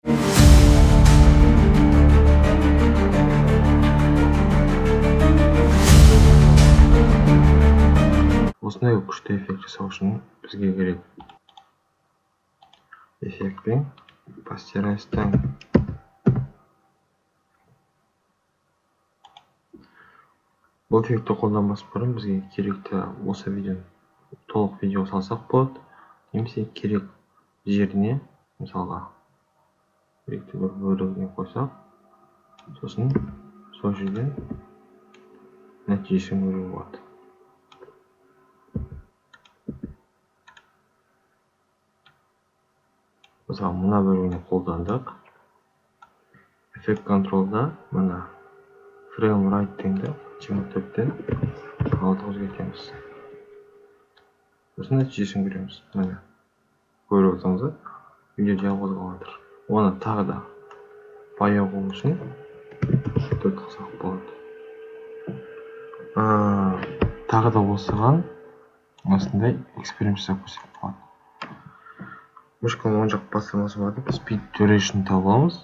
Осындай күшті эффект жасау үшін бізге керек эффектпен Posterize Time. Бұл эффектті қолданбас бұрын бізге керекті осы видеоны толық видео салсақ болады, немесе керек жеріне, мысалға, керекті бір бөлігіне қойсақ, сосын сол жерден нәтижесін көруге болады. Мысалы, мына бөлігіне қолдандық. Effect Control-да мына Frame Rate дегенді 24-тен 6-ға өзгертеміз. Сосын нәтижесін көреміз. Міне, көріп отырсаңыздар, видео жай қозғалып жатыр. Оны тағы да баяу қылу үшін 4 қылсақ болады. Тағы да осыған осындай эксперимент жасап көрсек болады. Мышканың оң жақ батырмасын басып, Speed Duration тауып аламыз.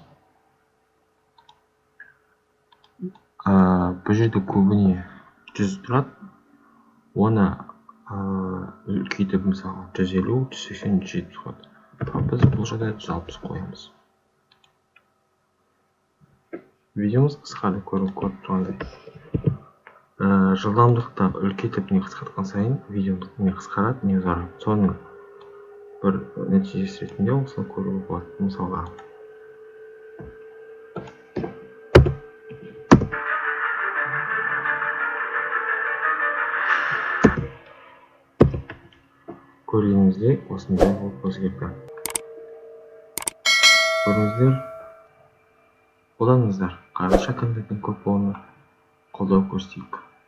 Бұл жерде көбіне 100 тұрады. Оны үлкейтіп, мысалға, 150, 180, 170 қояды. Ал біз бұл жерде 160 қоямыз. Видеомыз қысқарды, көріп тұрғандай. Жылдамдықты үлкейтіп не қысқартқан сайын видео не қысқарады, не ұзарады. Соның бір нәтижесі ретінде осыны көруге болады. Мысалға, көргеніңіздей, осындай болып өзгерді. Көрдіңіздер, қолданыңыздар. Қазақша контенттің көп болуына қолдау көрсетейік.